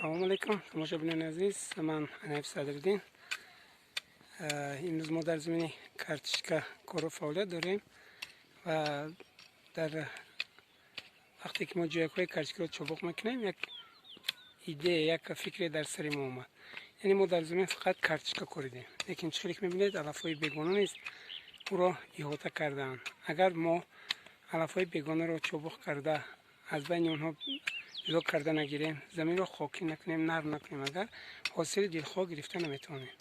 Ассалому алайкум, тамошобинони азиз. Ман Анаев Садриддин. Имрӯз мо дар замини картишка кору фаъолият дорем ва дар вақте ки мо ҷоякҳои картишкаро чобуқ мекунем, як идея, як фикре дар сари мо омад. Яъне мо дар замин фақат картишка коридем, лекин чӣ хеле ки мебинед, алафҳои бегона низ ӯро иҳота кардаанд. Агар мо алафҳои бегонаро чобуқ карда, аз байни онҳо ҷудо карда нагирем, заминро хокӣ накунем, нарм накунем, агар ҳосили дилхоҳ гирифта наметавонем.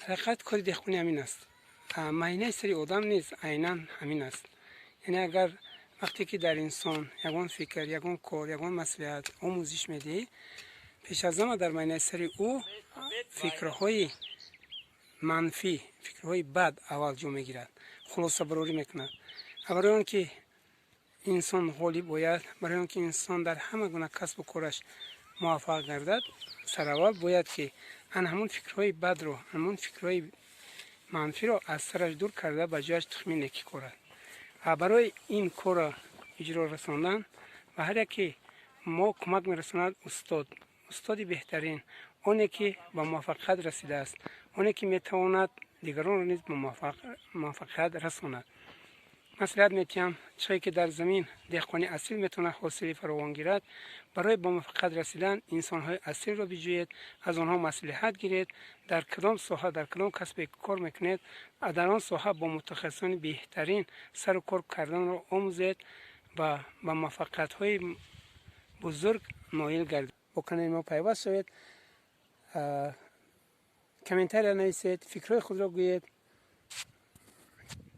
Дар ҳақиқат, кори деҳқонӣ ҳамин аст. Майнаи сари одам низ айнан ҳамин аст. Яъне агар вақте ки дар инсон ягон фикр, ягон кор, ягон маслиҳат, омӯзиш медиҳӣ, пеш аз ҳама дар майнаи сари ӯ фикрҳои манфӣ, фикрҳои бад аввал ҷо мегирад, хулосабарорӣ мекунад. Барои он ки инсон ғолиб ояд, барои он ки инсон дар ҳама гуна касбу кораш муваффақ гардад, сараввал бояд ки ан ҳамон фикрҳои бадро, ҳамон фикрҳои манфиро аз сараш дур карда, ба ҷояш тухми некӣ корад. Барои ин корро иҷро расондан ба ҳар яке мо кӯмак мерасонад устод. Устоди беҳтарин оне ки ба муваффақият расидааст, оне ки метавонад дигаронро низ ба муваффақият расонад. Маслиҳат метиҳам: чӣ ки дар замин деҳқони асил метавонад ҳосили фаровон гирад, барои ба муваффақият расидан инсонҳои асилро биҷӯед, аз онҳо маслиҳат гиред. Дар кадом соҳа, дар кадом касбе кор мекунед, дар он соҳа бо мутахассисони беҳтарин сару кор карданро омӯзед ва ба муваффақиятҳои бузург ноил гардед. Бо канали мо пайваст шавед, комментария нависед, фикрҳои худро гӯед.